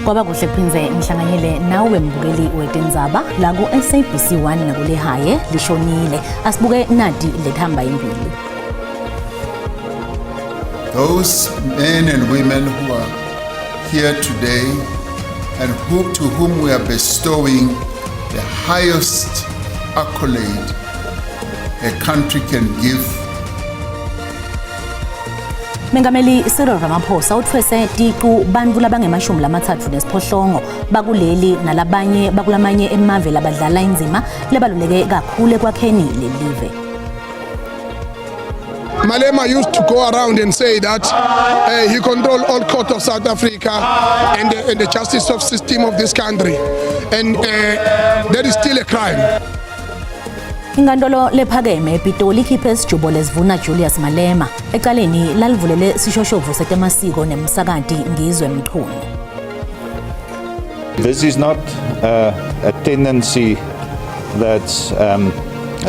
Kwaba kuhle kuphindze ngihlanganyele nawe mbukeli wetindzaba la ku-SABC 1 nakulehaye lishonile. Asibuke nadi lethamba imbili. Those men and women who are here today and who, to whom we are bestowing the highest accolade a country can give. Mengameli Cyril Ramaphosa utfwese ticu bantfu labangemashumi lamatsatfu nesiphohlongo bakuleli nalabanye bakulamanye emave labadlala indzima lebaluleke kakhulu ekwakheni lelive. Malema used to go around and say that he controlled all court of South Africa and the justice of system of this country. And that is still a crime. Inkantolo lephakeme ePitoli ikhiphe isijubo lesivuna Julius Malema ecaleni lalivulele sishoshovu setemasiko nemsakati Ngizwe Mchunu. This is not a tendency that's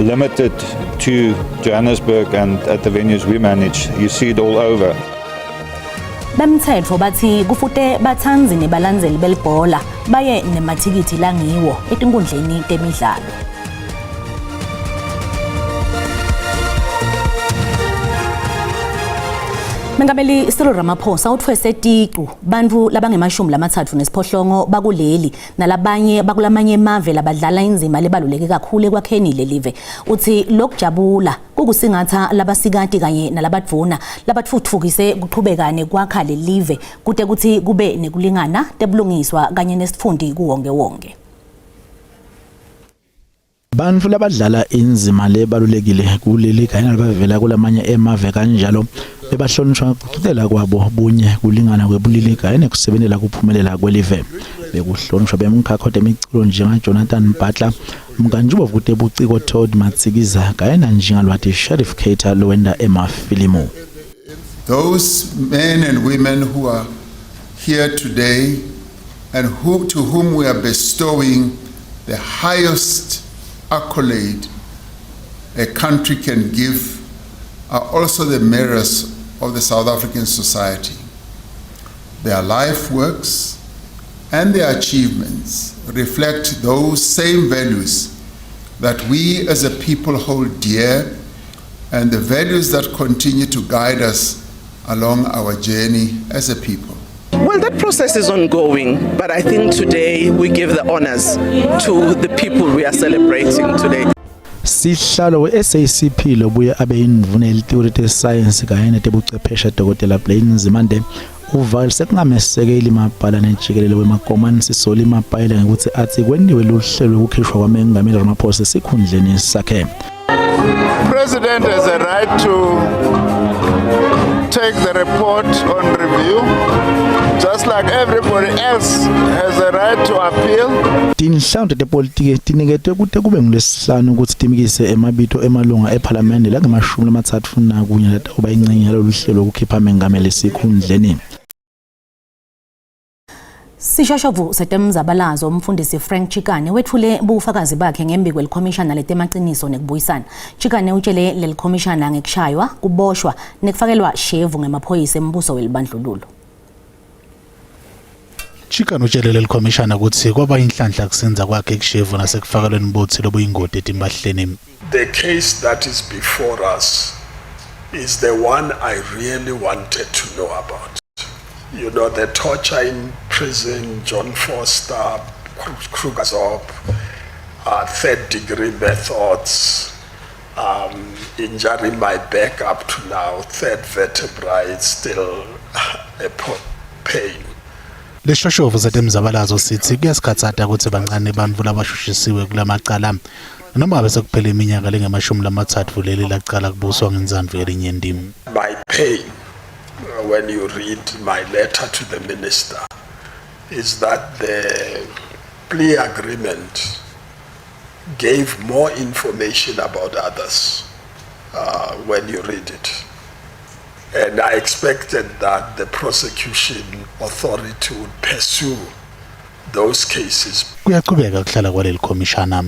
limited to Johannesburg and at the venues we manage. You see it all over. Bemthetho bathi kufute bathandzi nebalandzeli belibhola baye nemathikithi langiwo etinkundleni temidlalo. Mengameli Cyril Ramaphosa utfwese ticu bantfu labangemashumi lamatsatfu nesiphohlongo bakuleli nalabanye bakulamanye emave labadlala indzima lebaluleke kakhulu ekwakheni lelive. Utsi lokujabula kukusingatha labasikati kanye nalabadvuna labatfutfukise kuchubeka nekwakha lelive kute kutsi kube nekulingana tebulungiswa kanye nesitfunti kuwonke wonke. Bantfu labadlala indzima lebalulekile kuleli kanye nalabavela kulamanye emave kanjalo bebahlonishwa kucela kwabo bunye kulingana kwebulili kanye nekusebentela kuphumelela kwelive. Bekuhlonishwa bemkhakha wetemiculo njenga-Jonathan Butler, Mkantshubovu kutebuciko Todd Matsikiza kanye nanjingalwati Sharif Keita lowenta emafilimu. Those men and women who are here today and who, to whom we are bestowing the highest accolade a country can give are also the mirrors of the South African society. Their life works and their achievements reflect those same values that we as a people hold dear and the values that continue to guide us along our journey as a people. Well, that process is ongoing, but I think today we give the honors to the people we are celebrating today. Sihlalo we-SACP lobuye abe yindvuna yelitiko letesayensi kanye netebuchwepheshe Dr. Blade Nzimande uvakalise kungamesekeli mabhalane jikelele wemakomani Sisoli Mapayela ngekutsi atsi kwentiwe luhlelo lwekukhishwa kwamengameli Ramaphosa esikhundleni sakhe. President has a right to take the report on review, just like everybody else has a right to appeal. Tinhlangano tepolitiki tiniketwe kute kube ngulesihlanu kutsi timikise emabito emalunga ephalamende langemashumi lamatsatfu nakunye latawuba incenye yalolu hlelo lokukhipha mengameli esikhundleni. Sishoshovu setemzabalazo umfundisi Frank Chikane wetfule bufakazi bakhe ngembi kwelikhomishana letemaciniso nekubuyisana. Chikane utshele lelikhomishana ngekushaywa, kuboshwa nekufakelwa shevu ngemaphoyisa embuso welibandlululo. Chikane utshele lelikhomishana kutsi kwaba inhlanhla kusinza kwakhe kushevu nasekufakelweni butsi lobuyingoti etimpahleni. The case that is before us is the one I really wanted to know about. You know, the torture in prison, John Foster, Krugersdorp, third degree methods, injuring my back up to now, third vertebra is still a pain. Leshoshovu setemzabalazo sithi kuyasikhatsata kutsi bancane bantfu labashushisiwe kulamacala noma ngabe sekuphele iminyaka lengemashumi lamatsatfu leli lacala kubuswa ngentsandvo yelinyenti. My pain when you read my letter to the minister is that the plea agreement gave more information about others when you read it. And I expected that the prosecution authority would pursue those cases. Kuyachubeka kuhlala kwaleli khomishana.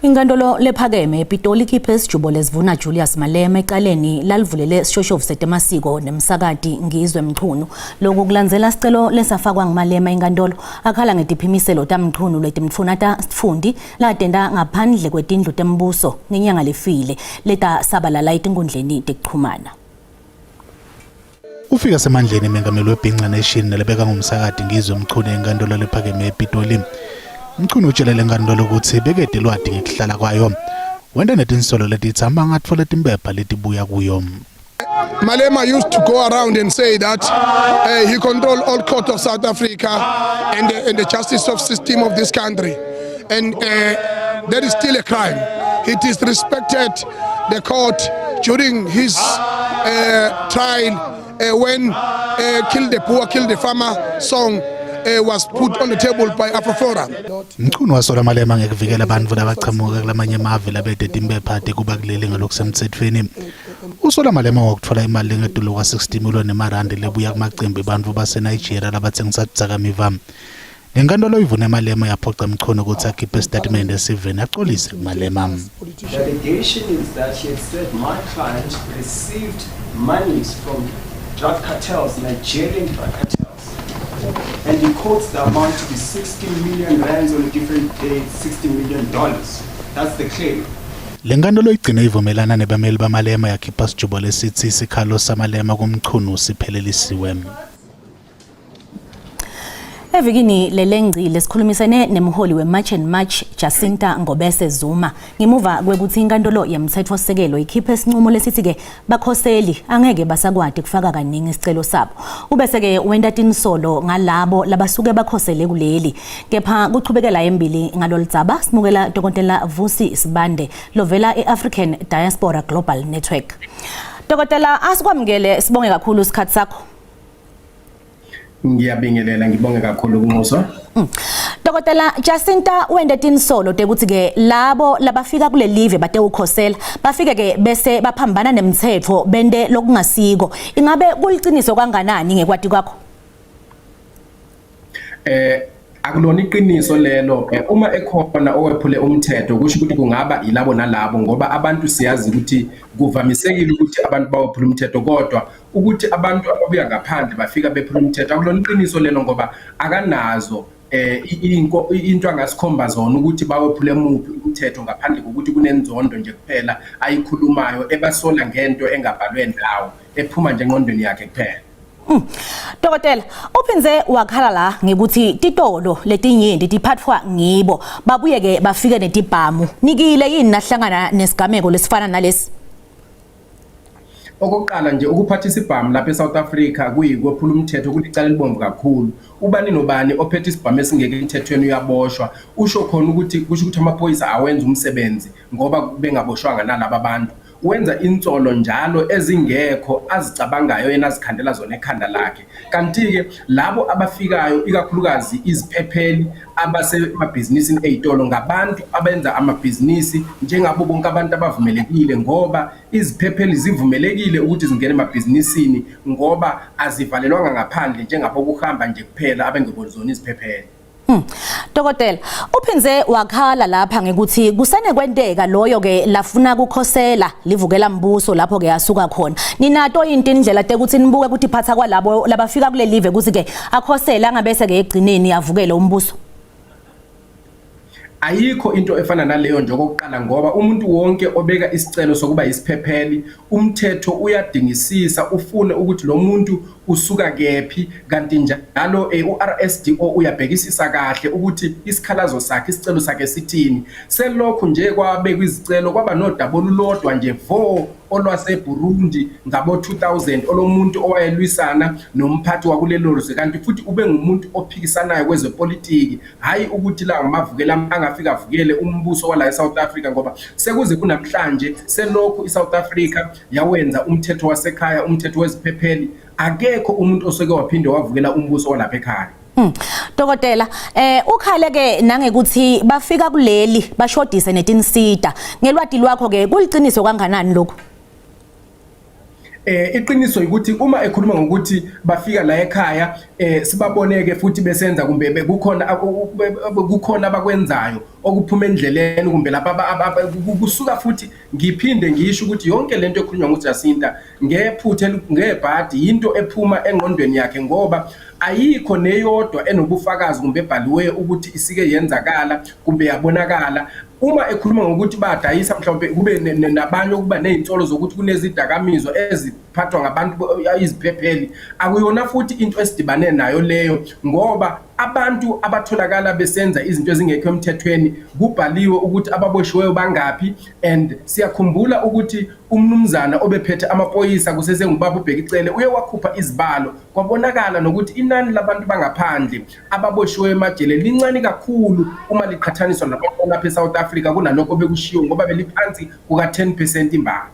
Inkantolo lephakeme ePitoli ikhiphe isijubo lesivuna Julius Malema ecaleni lalivulele sishoshovu setemasiko nemsakati Ngizwe Mchunu. Lokhu kulandzela sicelo lesafakwa nguMalema enkantolo akhala ngetiphimiselo taMchunu letimtfuna ta sitfundi latenta ngaphandle kwetindlu tembuso ngenyanga lefile leta sabalala etinkundleni tekuchumana. Ufika semandleni mengameli weBhinca Nation nalebeka ngumsakati Ngizwe Mchunu enkantolo lephakeme ePitoli. Mchunu utshele lenkantolo ukuthi bekede lwati ngekuhlala kwayo. Wenta netinsolo letitsi amangatfola timpepha letibuya kuyo. Malema used to go around and say that he controlled all court of South Africa and the justice of system of this country. And that is still a crime. He disrespected the court during his trial when Kill the Poor, Kill the Farmer song was put on the table by AfriForum. Mchunu wasola Malema ngekuvikela bantfu labachamuka kulamanye emave labete timpepha tekuba kuleli ngalokusemtsetfweni. Usola Malema ngokutfola imali lengetulu kwa-60 million emarandi lebuya kumacembu ebantfu baseNigeria labatsengisa tidzakamiva. Lenkantolo ivune Malema yaphoca Mchunu kutsi akhiphe isitatimende esiveni acolise kuMalema. The allegation is that she had said my client received monies from drug cartels, Nigerian drug cartels. And he quotes the amount to be 60 million rands on a different day, $60 million. That's the claim. Lenkantolo igcine ivumelana nebameli baMalema yakhipha sijubo lesitsi isikhalo saMalema kuMchunu siphelelisiwe. Evikini lelengcile sikhulumisene nemholi we-March and March Jacinta Ngobese Zuma ngemuva kwekuthi inkantolo yemthetfosisekelo ikhiphe isinqumo lesithi-ke bakhoseli angeke basakwati kufaka kaningi isicelo sabo. Ubese-ke wenta tinsolo ngalabo labasuke bakhosele kuleli. Kepha kuchubekela embili ngalolu dzaba simukela Dr. Vusi Sibande lovela e-African Diaspora Global Network. Dokotela, asikwamukele, sibonge kakhulu isikhathi sakho. Ngiyabingelela, ngibonge kakhulu ukunxuswa. Dokotela Jacinta, wente tinsolo tekuthi ke labo labafika kule live batewukhosela bafike ke bese baphambana nemthetho bente lokungasiko. Ingabe kuliciniso kanganani ngekwati kwakho? Akulona iqiniso lelo. Uma ekhona owephule umthetho, kusho ukuthi kungaba ilabo nalabo, ngoba abantu siyazi ukuthi kuvamisekile ukuthi abantu bawephula umthetho, kodwa ukuthi abantu ababuya ngaphandle bafika bephula umthetho, akulona iqiniso lelo, ngoba akanazo into angasikhomba zona ukuthi bawephule muphi umthetho, ngaphandle kokuthi kunenzondo nje kuphela ayikhulumayo ebasola ngento engabhalwe ndawo, ephuma nje engqondweni yakhe kuphela. Dokotela, uphindze wakhala la ngekuthi titolo letinyenti tiphathwa ngibo, babuye ke bafike netibhamu. Nikile yini nahlangana nesigameko lesifana nalesi? Okokuqala nje, ukuphatha isibhamu lapha eSouth Africa kuyikwephula umthetho, kulicala elibomvu kakhulu. Ubani nobani ophethe isibhamu esingeke emthethweni uyaboshwa. Usho khona ukuthi kusho ukuthi amaphoyisa awenza umsebenzi ngoba bengaboshwanga nalaba bantu. Wenza insolo njalo ezingekho azicabangayo yena, azikhandela zona ekhanda lakhe. Kanti-ke labo abafikayo, ikakhulukazi iziphepheli abasemabhizinisini ey'tolo, ngabantu abenza amabhizinisi njengabo bonke abantu abavumelekile, ngoba iziphepheli zivumelekile ukuthi zingene emabhizinisini ngoba azivalelwanga ngaphandle njengabokuhamba nje kuphela abengebona iziphepheli. Dokotela, uphindze wakhala lapha ngekuthi kusenekwenteka loyo ke lafuna kukhosela livukela mbuso lapho ke asuka khona. Ninato yini indlela tekuthi nibuke ukuthi phatha kwalabo labafika kule live ukuthi ke akhosela angabese ke egcineni avukele umbuso? Ayikho into efana naleyo nje, okokuqala ngoba umuntu wonke obeka isicelo sokuba isiphepheli, umthetho uyadingisisa ufune ukuthi lo muntu usuka kephi, kanti njalo u-RSDO uyabhekisisa kahle ukuthi isikhalazo sakhe, isicelo sakhe sithini. Selokhu nje kwabekwa izicelo kwaba nodaba olulodwa nje vo olwaseBurundi ngabo-2000, olomuntu owayelwisana nomphathi wakulelo lizwe, kanti futhi ube ngumuntu ophikisanayo kwezepolitiki, hhayi ukuthi la ngamavukela angafika avukele umbuso wala e-South Africa, ngoba sekuze kunamhlanje selokhu i-South Africa yawenza umthetho wasekhaya, umthetho weziphepheli, akekho umuntu oseke waphinde wavukela umbuso walapha ekhaya. Dokotela, ukhale ke nangekuthi bafika kuleli bashodise netinsita. Ngelwati lwakho ke kuliciniso kanganani lokho? Eh iqiniso ukuthi uma ekhuluma ngokuthi bafika la ekhaya eh sibaboneke futhi besenza kumbe kukhona kukhona abakwenzayo okuphuma endleleni kumbe lapha kusuka futhi ngiphinde ngisho ukuthi yonke lento ekhulunywa nguJacinta ngephutha ngebhadi yinto ephuma engqondweni yakhe ngoba ayikho neyodwa enobufakazi kumbe ebhaliweyo ukuthi isike yenzakala kumbe yabonakala uma ekhuluma ngokuthi badayisa mhlawumbe kube nabanye okuba nezinsolo zokuthi kunezidakamizwa eziphathwa ngabantu iziphepheli akuyona futhi into esidibane nayo leyo ngoba abantu abatholakala besenza izinto ezingekho emthethweni kubhaliwe ukuthi ababoshiweyo bangaphi and siyakhumbula ukuthi umnumzana obephethe amaphoyisa kusesengubaba uBheki Cele uye wakhupha izibalo kwabonakala nokuthi inani labantu bangaphandle ababoshiwe emajele lincane kakhulu uma liqhathaniswa nabantu lapha eSouth Africa kunalokho bekushiwo ngoba beliphansi kuka 10% imbala.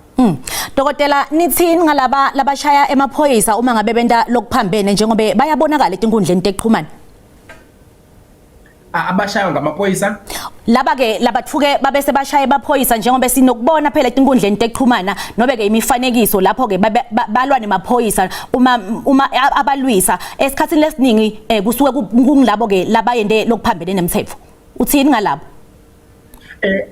Dokotela nithini ngalaba labashaya emaphoyisa uma ngabe benta lokuphambene njengoba bayabonakala etinkundleni tekuxhumana? Abashaywa ngamaphoyisa? Laba ke labathuke babese bashaye baphoyisa njengoba sinokubona phela etinkundleni tekuxhumana nobe ke imifanekiso lapho ke balwa nemaphoyisa uma uma abalwisa esikhatsini lesiningi eh, kusuke kungilabo ke labayende lokuphambene nemthetho. Uthini ngalabo? Eh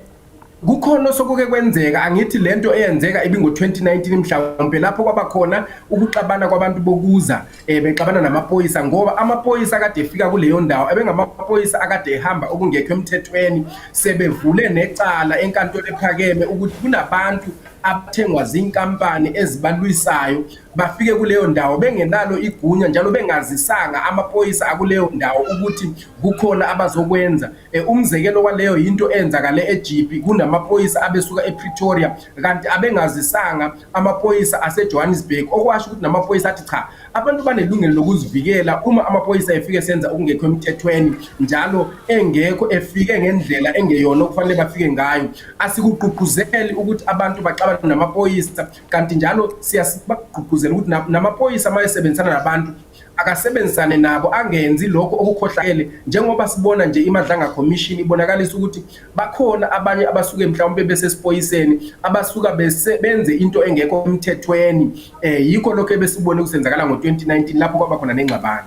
kukhona osokuke kwenzeka angithi lento eyenzeka ibingo-2019 mhlawumbe lapho kwaba khona ukuxabana kwabantu bokuza eh bexabana namaphoyisa ngoba amaphoyisa akade efika kuleyo ndawo ebengamaphoyisa akade ehamba okungekho emthethweni sebevule necala enkantolo ephakeme ukuthi kunabantu abathengwa zinkampani ezibalwisayo bafike kuleyo ndawo bengenalo igunya njalo bengazisanga amaphoyisa akuleyo ndawo ukuthi kukhona abazokwenza Eh, umzekelo waleyo yinto eyenzakale eJipi kunamaphoyisa abesuka ePretoria kanti abengazisanga amaphoyisa aseJohannesburg okwasho ukuthi namaphoyisa athi cha abantu banelungelo lokuzivikela uma amaphoyisa efike senza okungekho emthethweni njalo engekho efike ngendlela engeyona okufanele bafike ngayo asikugqugquzeli ukuthi abantu baxabane namaphoyisa kanti njalo siyasibagqugquzela ukuthi namaphoyisa uma esebenzisana nabantu akasebenzisane nabo angenzi lokho okukhohlakele njengoba sibona nje iMadlanga Commission ibonakalisa ukuthi bakhona abanye abasuke mhlawumbe besesipoyiseni abasuka bese benze into engekho emthethweni eh yikho lokho ebesibone kusenzakala ngo-2019 lapho kwaba khona nengxabano.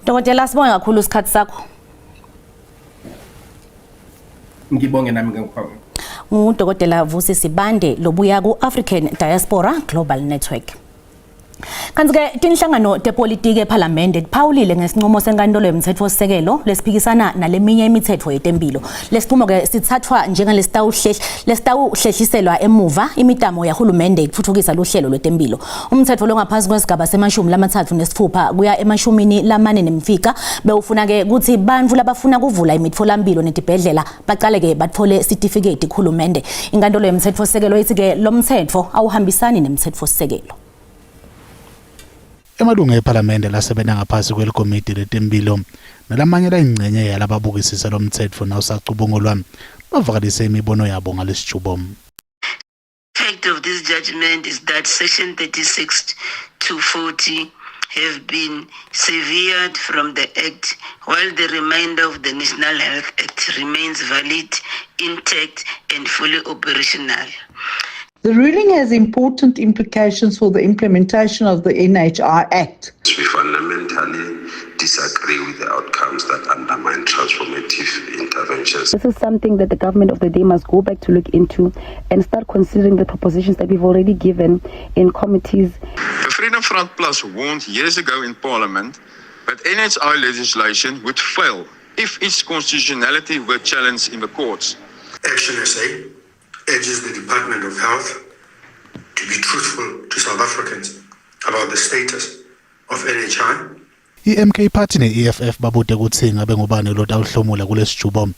Dokotela sibonge kakhulu isikhathi sakho. Ngibonge nami ngikukhona. NguDokotela Vusi Sibande lobuya ku-African Diaspora Global Network. Kanti-ke tinhlangano tepolitiki ephalamende tiphawulile ngesinqumo senkantolo yomthethosisekelo lesiphikisana naleminye imithetho yetempilo. Lesinqumo-ke sithathwa njengalesitawuhlehliselwa emuva imitamo yahulumende ikuthuthukisa luhlelo lwetempilo. Umthetho longaphansi kwesigaba semashumi lamatsatfu nesitfupha kuya emashumini lamane nemfica bewufuna-ke kutsi bantfu labafuna kuvula imitfolampilo netibhedlela bacale-ke batfole sitifiketi kuhulumende. Inkantolo yomthethosisekelo ithi-ke lo mthetho awuhambisani nemthetfosisekelo. Emalunga ephalamende lasebenza ngaphasi kwelikomidi letemphilo nalamanye layingcenye yalababukisisa lo mtsetfo nawusacubungulwa bavakalise imibono yabo ngalesijubo. Effect of this judgment is that Section 36 to 40 have been severed from the Act, while the remainder of the National Health Act remains valid, intact, and fully operational. The ruling has important implications for the implementation of the NHI Act. We fundamentally disagree with the outcomes that undermine transformative interventions. This is something that the government of the day must go back to look into and start considering the propositions that we've already given in committees. The Freedom Front Plus warned years ago in Parliament that NHI legislation would fail if its constitutionality were challenged in the courts. Action SA urges the Department of Health to be truthful to South Africans about the status of NHI. I-MK Party ne-EFF babude kutsi ngabe ngubani lotawuhlomula kulesijubo.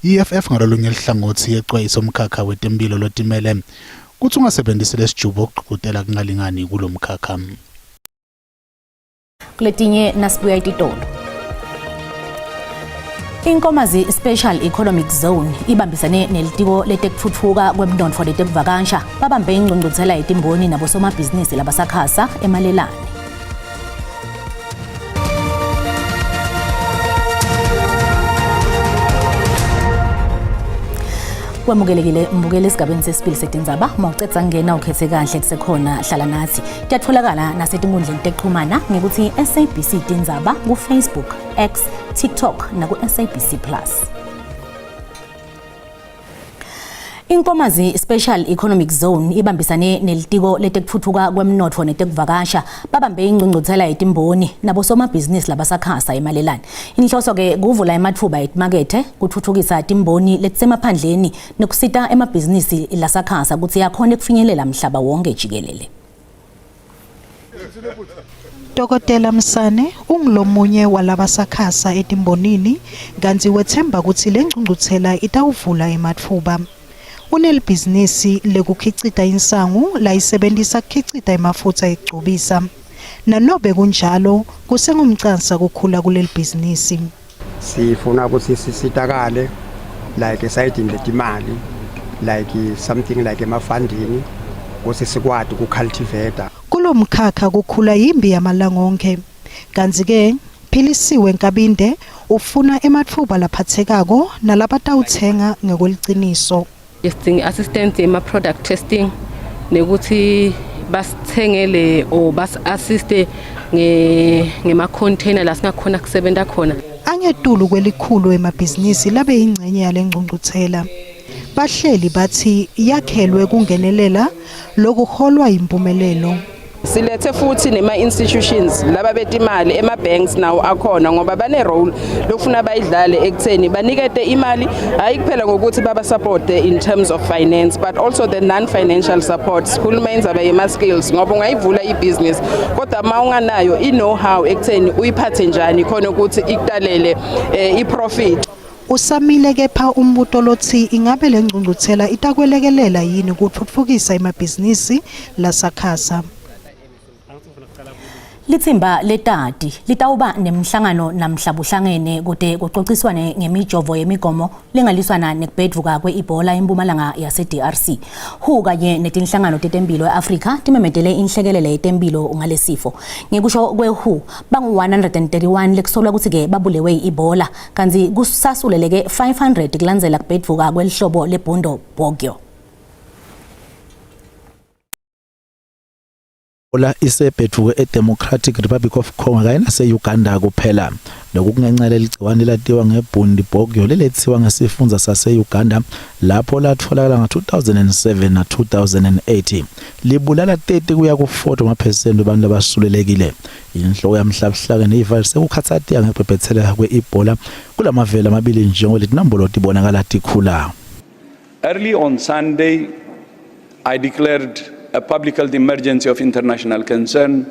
I-EFF ngalolunye lihlangothi yecwayisa umkhakha wetemphilo lotimele kutsi ungasebentisi lesijubo ukugqugqutela kungalingani kulomkhakha. Kuletinye nasibuya ititolo. Inkomazi Special Economic Zone ibambisane nelitiko letekutfutfuka kwemnotfo letekuvakasha babambe ingcungcuthela yetimboni nabosomabhizinisi labasakhasa emalelane. Wamukelekile mbukeli esigabeni sesibili setindzaba. Uma ucedza kungena ukhethe kahle kusekhona hlala nathi. Kuyatholakala nasetinkundleni tekuxhumana ngekuthi SABC Tindzaba ku-Facebook, X, TikTok naku-SABC Plus. Inkomazi Special Economic Zone ibambisane nelitiko letekutfutfuka kwemnotfo netekuvakasha babambe ingcungcuthela yetimboni nabosomabhizinisi labasakhasa emalelane. Inhloso ke kuvula ematfuba etimakethe, kutfutfukisa timboni letisemaphandleni nekusita emabhizinisi lasakhasa kutsi akhone kufinyelela mhlaba wonke jikelele. Dokotela Msane ungulomunye walabasakhasa etimbonini kantsi wetsemba kutsi lengcungcuthela itawuvula ematfuba. Unelibhizinisi lekukhicita insangu layisebentisa kukhicita emafutsa ekugcobisa. Nanobe kunjalo, kusengumcansa kukhula kulelibhizinisi. Sifuna ukuthi sisitakale like esayidini letimali like something like emafandini ukuthi sikwati ukucultivate. Kulo mkhakha kukhula yimbi yamalanga onkhe. Kantsi-ke Philisiwe Nkabinde ufuna ematfuba laphatsekako nalabatawutsenga ngekweliciniso. Sidinga i-assistance yema-product testing nekuthi basithengele or basi-assiste ngema-container la singakhona kusebenta khona. Angetulu kwelikhulu emabhizinisi labe yingcenye yale ngcungcuthela. Bahleli bathi yakhelwe kungenelela lokuholwa yimpumelelo. Silethe futhi nema-institutions laba betimali ema-banks nawo akhona ngoba bane-role lokufuna bayidlale ekutheni banikete imali hhayi kuphela ngokuthi baba-supporte in terms of finance but also the non-financial support. Sikhuluma indzaba yema-skills ngoba ungayivula ibhizinisi kodwa uma unganayo i-know-how ekutheni uyiphathe njani khona ukuthi ikutalele i-profit. Usamile kepha umbuto lotsi ingabe lengcungcuthela itakwelekelela yini kutfutfukisa emabhizinisi lasakhasa. Litsimba letati litawuba nemhlangano namhlabuhlangene kute kucociswane ngemijovo yemigomo lengaliswana nekubhedvuka kwe-Ebola empumalanga yase-DRC. WHO kanye netinhlangano tetempilo e-Afrika timemetele inhlekelele yetempilo ngalesifo. Ngekusho kwe-WHO, bangu-131 lekusolwa kutsi-ke babulewe i-Ebola kantsi kusasuleleke 500 kulandzela kubhedvuka kwelihlobo lebhundo bogyo. Ebola isebhedvuke eDemocratic Republic of Congo kanye nase-Uganda kuphela. Lokhu kungenxa yaleli gciwane latiwa ngeBundibugyo lelethiwa ngesifundza sase-Uganda lapho latfolakala nga-2007 na-2008. Libulala 30 kuya ku-40 wamaphesenti wabantu abasulelekile. Inhloko yamhlabuhlangene iVAR sekukhatsateka ngekubhebhetseleka kwe-Ebola kulamavele amabili njengoba letinombolo tibonakala tikhula. Early on Sunday, I declared a public health emergency of international concern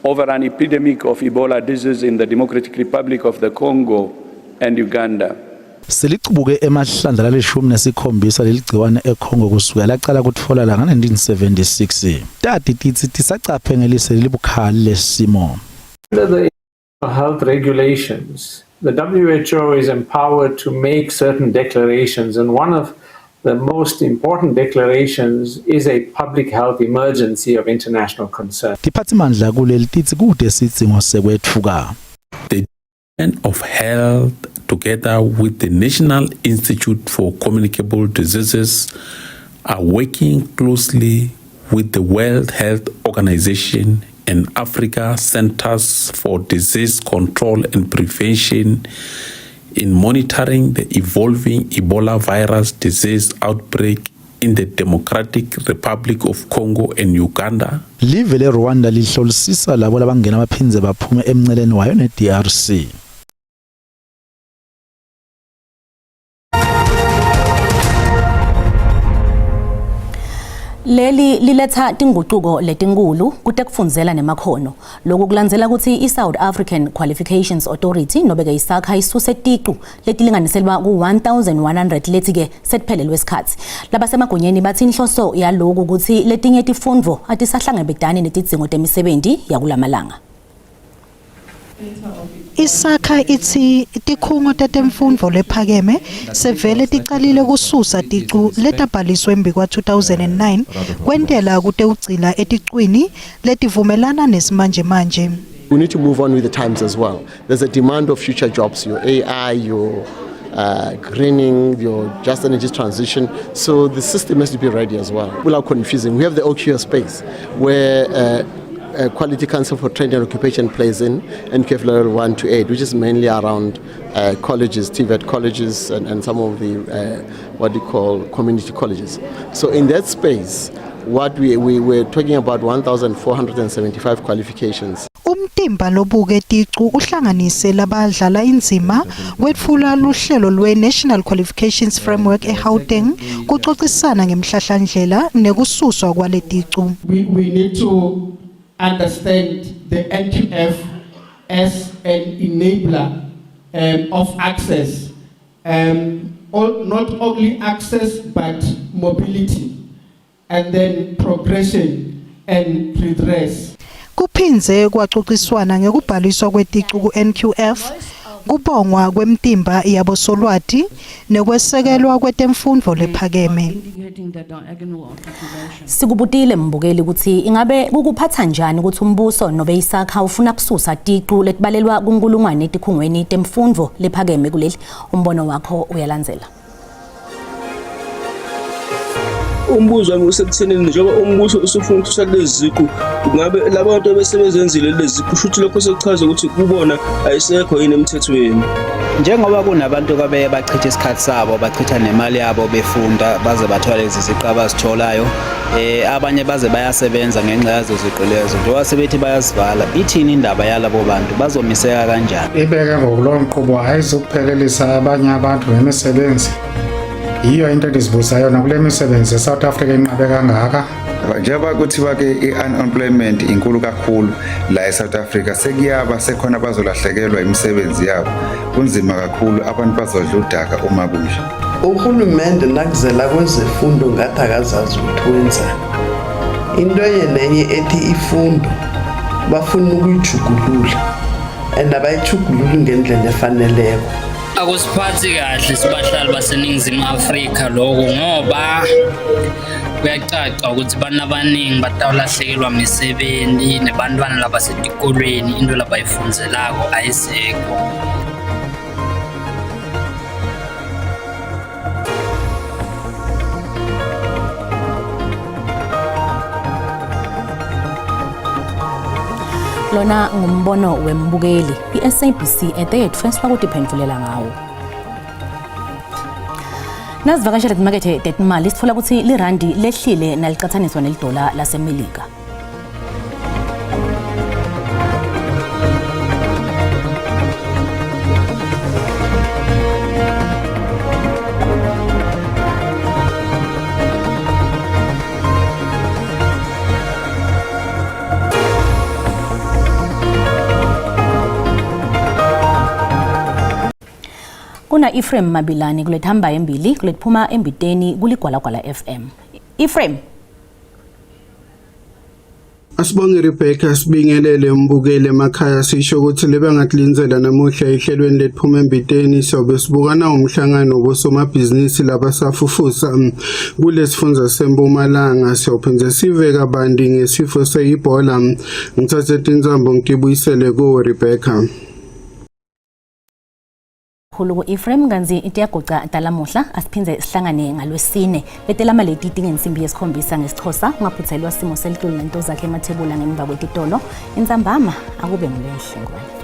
over an epidemic of Ebola disease in the Democratic Republic of the Congo and Uganda. Selicubuke emahlandla lalishumi nesikhombisa leli gciwane eCongo kusukela lacala kutfolakala nga-1976. Tati titsi tisacaphe ngelise lelibukhali lesimo. Under the health regulations, the WHO is empowered to make certain declarations, and one of the most important declarations is a public health emergency of international concern. Tiphatsimandla kuleli titsi kute sidzingo sekwetfuka. The Department of Health, together with the National Institute for Communicable Diseases, are working closely with the World Health Organization and Africa Centers for Disease Control and Prevention in monitoring the evolving Ebola virus disease outbreak in the Democratic Republic of Congo and Uganda. Live leRwanda lihlolisisa labo labangena baphindze baphume emnceleni wayo ne-DRC. Leli liletha tingucuko letinkulu kutekufundzela nemakhono. Lokhu kulandzela kutsi i-South African Qualifications Authority nobe-ke iSAQA isuse ticu letilinganiselwa ku-1100 lethi-ke sekuphelelwe isikhathi. Labasemagunyeni bathi inhloso yaloku kutsi letinye tifundvo atisahlangabetani netidzingo temisebenti yakulamalanga. ISAQA itsi tikhungo tetemfundvo lephakeme sevele ticalile kususa ticu letabhaliswe embi kwa-2009 kwentela kutewugcila eticwini letivumelana nesimanjemanje. We need to move on with the times as well. There's a demand of future jobs, your AI, your greening, your just energy transition. So the system has to be ready as well. People are confusing. We have the OQS space where Quality Council for Training and Occupation plays in NQF level 1 to 8, which is mainly around colleges, TVET colleges, and, and some of the what you call community colleges. So in that space, what we were talking about 1,475 qualifications. Umtimba lobuke ticu uhlanganise labadlala indzima kwetfula luhlelo lwe-National Qualifications Framework eGauteng kucocisana ngemhlahlandlela nekususwa kwaleticu. We need to understand the NQF as an enabler of access. Not only access, but mobility, and then progression and redress. Kuphindze kwacociswana ngekubhaliswa kweticu ku-NQF, kubongwa kwemtimba yabosolwati nekwesekelwa kwetemfundvo lephakeme. Sikubutile mbukeli ukuthi ingabe kukuphatha njani ukuthi umbuso nobe iSAQA ufuna kususa ticu letibalelwa kunkulungwane etikhungweni temfundvo lephakeme kuleli. Umbono wakho uyalandzela. Umbuzo wami usekuthenini njengoba umbuso usufuna ukususa lezi ziqu, kungabe laba bantu abesebenzenzile lezi ziqu, kusho lokho sekuchaza ukuthi kubona ayisekho yini emthethweni? Njengoba kunabantu kabe bachitha isikhathi sabo, bachitha nemali yabo befunda baze bathola lezi ziqu abazitholayo, abanye baze bayasebenza ngenxa yazo ziqu lezo, njengoba sebethi bayazivala, ithini indaba yalabo bantu? Bazomiseka kanjani? Ibeke ngokuloo nkqubo ayizukuphelelisa abanye abantu ngemisebenzi. Yiyo into endizibuza yona kule misebenzi eSouth Africa inqabe kangaka. Njengoba kuthiwa-ke i-unemployment inkulu kakhulu la e-South Africa, sekuyaba sekhona bazolahlekelwa imisebenzi yabo. Kunzima kakhulu, abantu bazodla udaka uma kunje. Urhulumende nakuzela kwezefundo ngathi akazazi ukuthi wenzani. Into enye nenye ethi ifundo bafuna ukuyijugulula and abayijugululi ngendlela efaneleko. Akusiphathi kahle sibahlali baseNingizimu Afrika lokho, ngoba kuyacaca ukuthi abantu abaningi batawulahlekelwa misebenti, nebantwana labasetikolweni into labayifundzelako ayisekho. Lona ngumbono wembukeli. I-SABC eteyetfweswa kutiphendvulela ngawo. Nasivakashela timakethe tetimali, sitfola kutsi lirandi lehlile nalicatsaniswa nelidola laseMelika. Kuna Ephraim Mabilane kulethamba embili kuletiphuma embiteni kuLigwalagwala FM. Ephraim. Asibonge Rebecca, sibingelele umbukeli emakhaya, sisho ukuthi lebangakulindzela namuhla ehlelweni letiphuma embiteni sobe sibukana umhlangano wosomabhizinisi labasafufusa kulesifundza seMpumalanga. Siyophindze sive kabanti ngesifo se-Ebola. Ngithathe tintsambo ngitibuyisele kuwe, Rebecca. Kakhulu ku-Ephraim. Kanzi tiyaguca talamuhla, asiphindze sihlangane ngalwesine letelama leti ngensimbi yesikhombisa ngesiXhosa. Ungaphuthelwa simo selitulu nento zakhe emathebula ngemva kwetitolo intsambama. Akube ngulenhle ngwane.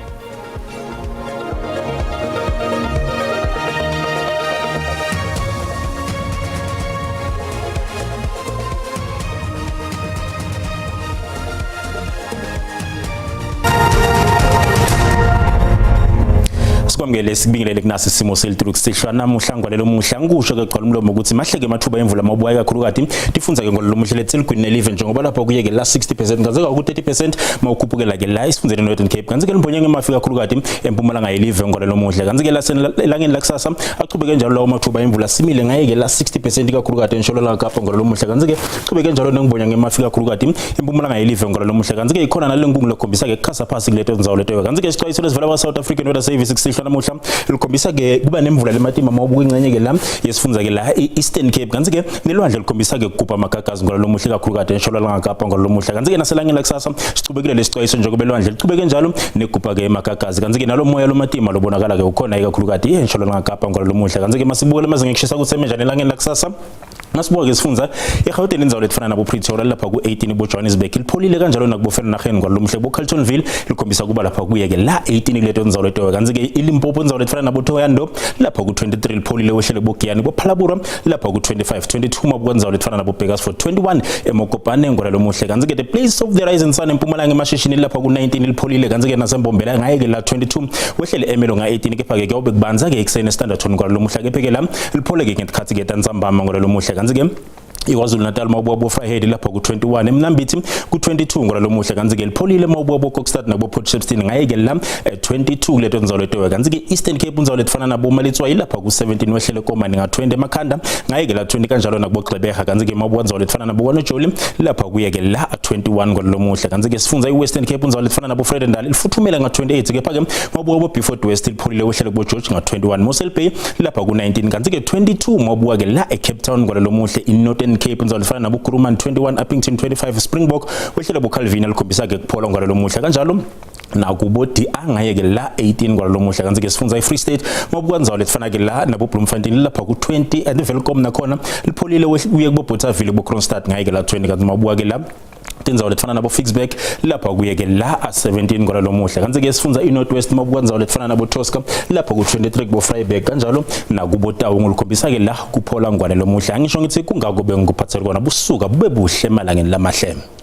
Sikwamukele, sikubingelele kunasi isimo selitulu kusihlwa namuhla ngwalelo muhla. Ngikusho ke gcwala umlomo ukuthi mahleke amathuba emvula mawubuya kakhulukati tifundza ke ngwalelo muhla letseligwini nelive, njengoba lapho kuyeke la 60% kenzeka ku 30% mawukhuphukela ke la esifundzeni Northern Cape, kanti ke limbonye ngemafi kakhulukati empumalanga yelive ngwalelo muhla. Kanti ke la elangeni lakusasa achubeke njalo lawo mathuba emvula simile ngayeke la 60% kakhulukati entshonalanga Kapa ngwalelo muhla. Kanti ke chubeke njalo nengibonya ngemafi kakhulukati empumalanga yelive ngwalelo muhla. Kanti ke ikhona nale nkungu lekhombisa ke kukhasa phasi kuleto ndzawo leto. Kanti ke isixwayiso lesivela kwa South African Weather Service kusihlwa namuhla. lomuhla likhombisa ke kuba nemvula lematima mawubuka ingcenye ke la yesifundza ke la i-Eastern Cape kanti ke nelwandle likhombisa ke kugubha amagagazi ngalo lomuhla kakhulu kade entshonalanga Kapa ngalo lomuhla kanti ke naselangeni lakusasa sichubekile lesixwayiso njengoba elwandle lichubeke njalo negubha ke emagagazi kanti ke nalomoya lomatima lobonakala ke ukhona ikakhulukati entshonalanga Kapa ngalo lomuhla kanti ke masibukele amazinga ekushisa kutsi njani elangeni lakusasa. Masibuka ke sifundza eGauteng indzawo letifana nabo Pretoria lapha ku-18 bo Johannesburg lipholile kanjalo nakubo Vereeniging kwalomuhle bo Carltonville likhombisa kuba lapha kuye ke la 18 kuleto ndzawo leto kanti ke iLimpopo indzawo letifana nabo Thohoyandou lapha ku-23 lipholile wehlele bo Giyani bo Phalaborwa lapha ku-25 22 mabuka ndzawo letifana nabo Burgersfort 21 eMokopane ngwalalomuhle kanti ke the place of the rising sun eMpumalanga emashishini lapha ku-19 lipholile kanti ke naseMbombela ngaye ke la 22 wehlele Ermelo nga-18 kepha ke kuyawube kubanza ke ekuseni eStanderton kwalalomuhla kepha ke la liphole ke ngesikhathi ke tantsambama ngwalalomuhle kanti ke iKwaZulu Natal mawubuka bo Vryheid lapha ku-21 eMnambithi ku-22 ngolalomuhle kanti ke lipholile mawubuka bo Kokstad nabo Port Shepstone ngaye ke la 22 kuleto ndzawo leto kanti ke Eastern Cape indzawo letifana nabo Maletswai lapha ku-17 wehlele Komani nga-20 emakhanda ngaye ke la 20 kanjalo nakubo Gqeberha kanti ke mawubuka ndzawo letifana nabo KwaNojoli lapha kuye ke la 21 ngolalomuhle kanti ke sifundza i-Western Cape indzawo letifana nabo Vredendal lifuthumele nga-28 kepha ke mawubuka bo Beaufort West lipholile wehlele kubo George nga-21 Mossel Bay lapha ku-19 kanti ke 22 mawubuka ke la eCape Town ngolalomuhle i-Northern Cape indzawo lefana nabo Kuruman 21 Upington 25 Springbok wehlele bo Calvin likhombisa ke kuphola ngolalomuhle kanjalo nakubo D angaye ke la 18 kwalalomuhla kanti ke sifundza i-Free State mawubuka ndzawo letifana ke la nabo Bloemfontein lapha ku-20 and Welkom nakhona lipholile uye kubo Bothaville kubo Kroonstad ngaye ke la 20 kanti mawubuka ke la tindzawo letifana nabo Ficksburg lapha kuye ke la a17 kwalalomuhla kanti ke sifundza i-North West mawubuka ndzawo letifana nabo Tosca lapha ku-23 kubo Vryburg kanjalo nakubo Taung likhombisa ke la kuphola ngwane lomuhla angisho ngithi kungako bengikuphathele kona busuka bube buhle emalangeni lamahle.